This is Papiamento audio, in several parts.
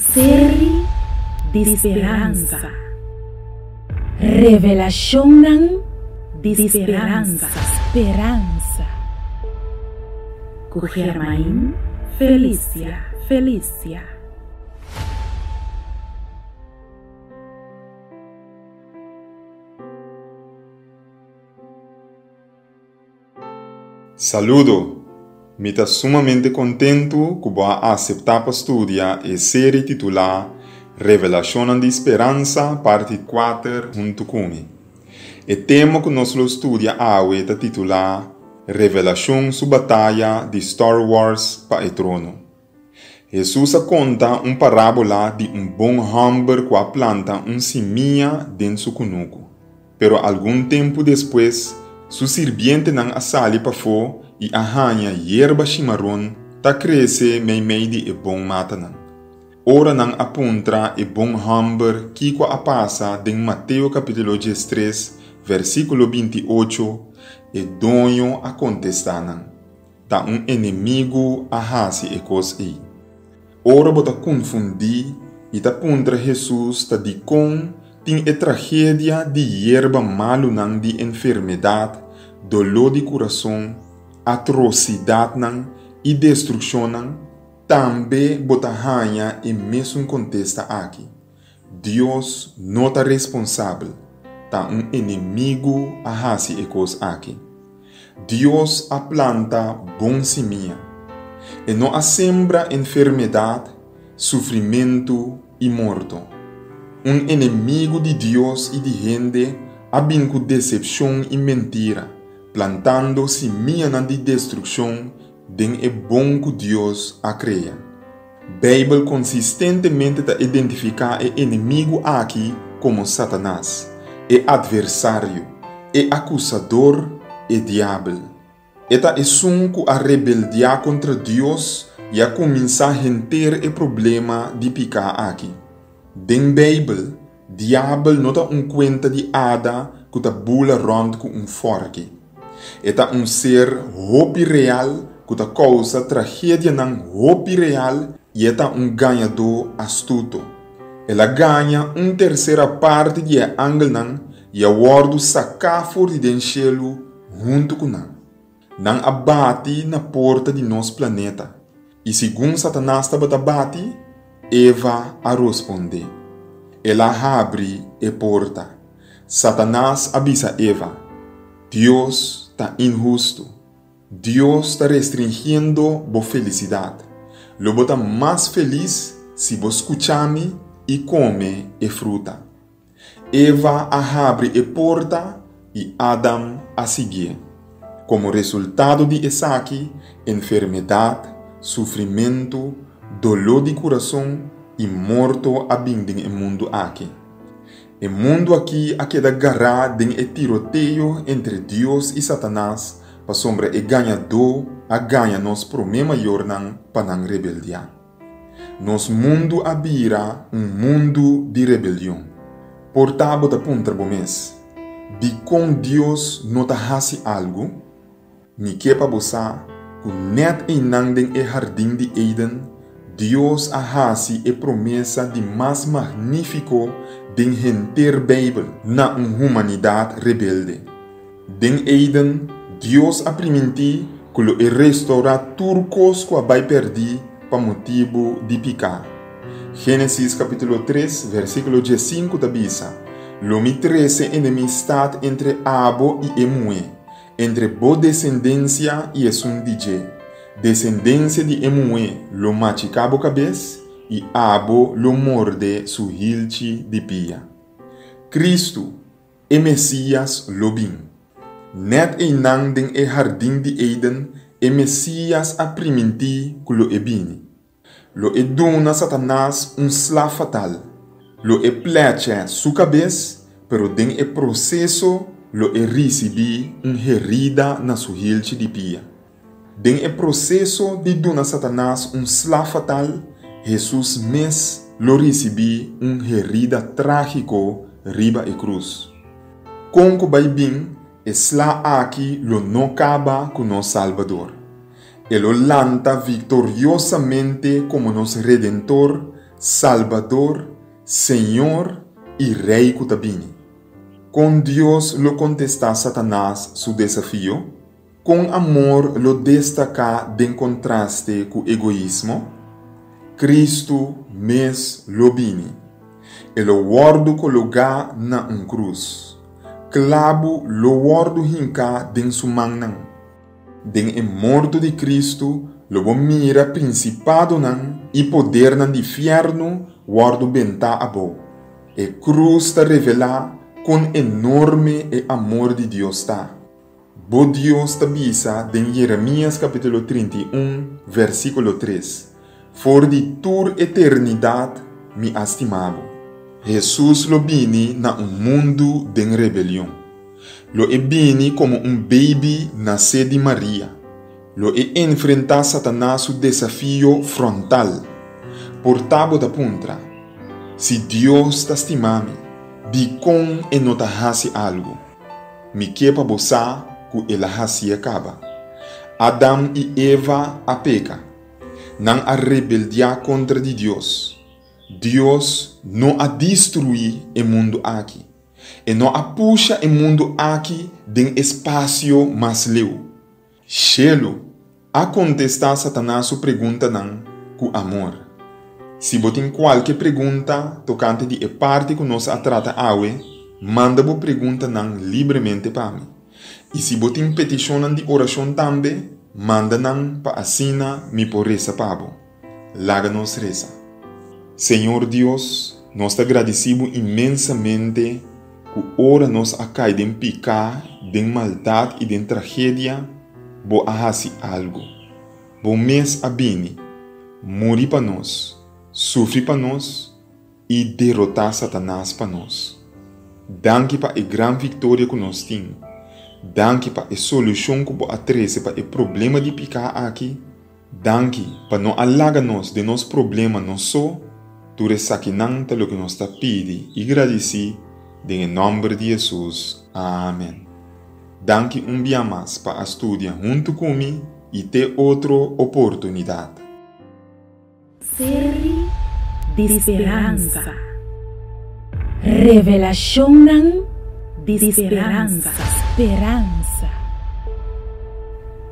Seri di speransa. Revelashonnan di speransa. Speransa. Ku Germain Felicia Felicia. Saludo! Mi ta sumamente kontentu ku bo a aseptá pa studia e seri titulá Revelashonnan di Speransa, parti kuater huntu ku mi. E tema ku nos lo studia awe ta titulá Revelashon su Bataya di Star Wars pa e Trono. Hesus a konta un parábola di un bon hòmber ku a planta un simia den su kunuku. Pero algun tempu despues, su sirbientenan a sali pafó i a haña yerba shimaron ta krese meimei di e bon matanan. Ora nan a puntra e bon hòmber kiko a pasa den Mateo kapítulo diestres, versíkulo 28, e doño a kontestá nan, Ta un enemigu a hasi e kos ei. Ora bo ta konfundí i ta puntra Hesus ta dikon tin e tragedia di yerba malunan di enfermedat, doló di kurason, atrosidatnan i destrukshonnan, tambe bo ta haña e mesun kontesta aki, Dios no ta responsabel, ta un enemigu a hasi e kos aki. Dios a planta bon simia. E no a sembra enfermedat, sufrimentu i morto. Un enemigu di Dios i di hende a bin ku desepshon i mentira, plantando simianan di destrukshon den e bon ku Dios a krea. Beibel konsistentemente ta identifiká e enemigu aki komo Satanas, e atversario, e akusador, e Diabel. E ta esun ku a rebeldiá kontra Dios i a kuminsá henter e problema di piká aki. Den Beibel, Diabel no ta un kuenta di ada ku ta bula rònt ku un fòrki. E ta un ser hopi real ku ta kousa tragedianan hopi real i e ta un gañadó astuto. El a gaña un tersera parti di e angelnan i a wòrdu saká for di den shelu huntu ku nan. Nan a bati na porta di nos planeta, i segun Satanas tabata bati, Eva a rospondé. El a habri e porta. Satanas a bisa Eva, Dios ta inhustu. Dios ta restringiendo bo felisidat. Lo bo ta mas felis si bo skucha mi i kome e fruta. Eva a habri e porta i Adam a siguié. Komo resultado di esaki, enfermedat, sufrimentu, doló di kurason i morto a bin den e mundu aki. E mundu aki a keda gará den e tiroteo entre Dios i Satanas pasobra e gañadó a gaña nos promé mayornan pa nan rebeldiá. Nos mundu a bira un mundu di rebelion. Por ta bo ta puntra bo mes, Dikon Dios no ta hasi algu? Mi ke pa bo sa ku nèt einan den e hardin di Eden, Dios a hasi e promesa di mas magnífiko den henter Beibel na un humanidat rebelde. Den Eden, Dios a primintí ku lo e restourá tur kos ku a bai pèrdí pa motibu di piká. Génesis kapítulo tres, versíkulo 15 ta bisa, Lo mi trese enemistat entre abo i e muhé, entre bo desendensia i esun di dje. Desendensia di e muhé lo machiká bo kabes, i abo lo morde su hilchi di pia. Kristu, E Mesías lo bin. Nèt einan den e hardin di Eden e Mesías a primintí ku lo e bini. Lo e duna Satanas un sla fatal. Lo e plèchè su kabes, pero den e proseso lo e risibí un herida na su hilchi di pia. Den e proseso di duna Satanas un sla fatal, Hesus mes lo risibí un herida trágiko riba e krus. Kon ku bai bin, e sla aki lo no kaba ku nos Salbador. E lo lanta viktoriosamente komo nos Redentor. Salbador, Señor i Rei ku ta bini. Kon Dios lo kontestá Satanas su desafio? Kon amor lo destaká den kontraste ku egoismo? Kristu mes lo bini. E lo wòrdu kologá na un krus. Klabu lo wòrdu hinká den su mannan. Den e morto di Kristu lo bo mira prinsipadonan i podernan di fièrnu wòrdu bentá abou. E krus ta revelá kon enorme e amor di Dios ta. Bo Dios ta bisa den Jeremias kapítulo 31, versíkulo 3, For di tur eternidat mi a stima bo. Hesus lo bini na un mundu den rebelion. Lo e bini komo un beibi nasé di Maria. Lo e enfrentá Satanas su desafio frontal. Por ta bo ta puntra, Si Dios ta stima mi, dikon e no ta hasi algu? Mi ke pa bo sa ku el a hasié kaba. Adam i Eva a peka. Nan a rebeldiá kontra di Dios. Dios no a destruí e mundu aki. E no a pusha e mundu aki den espasio mas leu. Shelu a kontestá Satanas su preguntanan ku amor. Si bo tin kualke pregunta tokante di e parti ku nos a trata awe, manda bo preguntanan libremente pa mi. I si bo tin petishonnan di orashon tambe, manda nan pa asina mi por resa pa bo. Laga nos resa. Señor Dios, nos ta gradisí bo inmensamente ku ora nos a kai den piká, den maldat i den tragedia, bo a hasi algu. Bo mes a bini, muri pa nos, sufri pa nos i derotá Satanas pa nos. Danki pa e gran viktoria ku nos tin. Danki pa e solushon ku bo a trese pa e problema di piká aki. Danki pa no a laga nos den nos problema nos so, tur esakinan ta loke nos ta pidi i gradisí den e nòmber di Hesus. Amen. Danki un bia mas pa a studia huntu ku mi i te otro oportunidat. Seri di speransa. Revelashonnan di speransa. Speransa.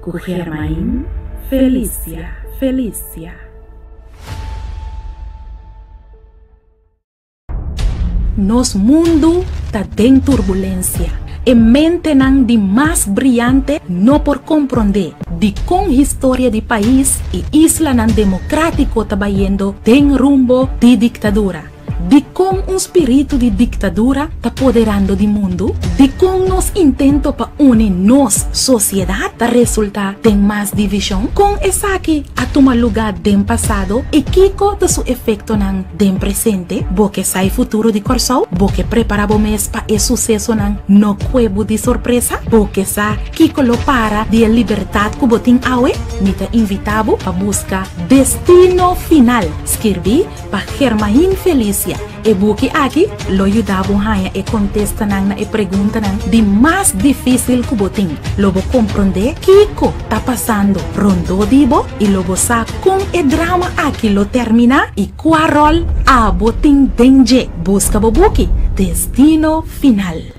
Ku Germain Felicia. Felicia. Nos mundu ta den turbulensia. E mentenan di mas briante no por komprondé dikon historia di pais i islanan demokratiko ta bayendo den rumbo di diktadura. Dikon un spiritu di diktadura ta poderando di mundu? Dikon nos intento pa uni nos sosiedat ta resultá den mas divishon? Kon esaki a tuma lugá den pasado i kiko ta su efektonan Den presente, bo ke sa e futuro di Kòrsou? Bo ke prepará bo mes pa e susesonan no kue bo di sorpresa? Bo ke sa kiko lo para di e libertat ku bo tin awe? Mi ta invitá bo pa buska Destino Final, skirbí pa Germain Felicia. E buki aki lo yuda bo haña e kontestanan na e preguntanan di mas difísil ku bo tin. Lo bo komprondé kiko ta pasando rondó di bo i lo bo sa Kon e drama aki lo terminá i kua ròl abo tin den dje? Buska bo buki Destino Final.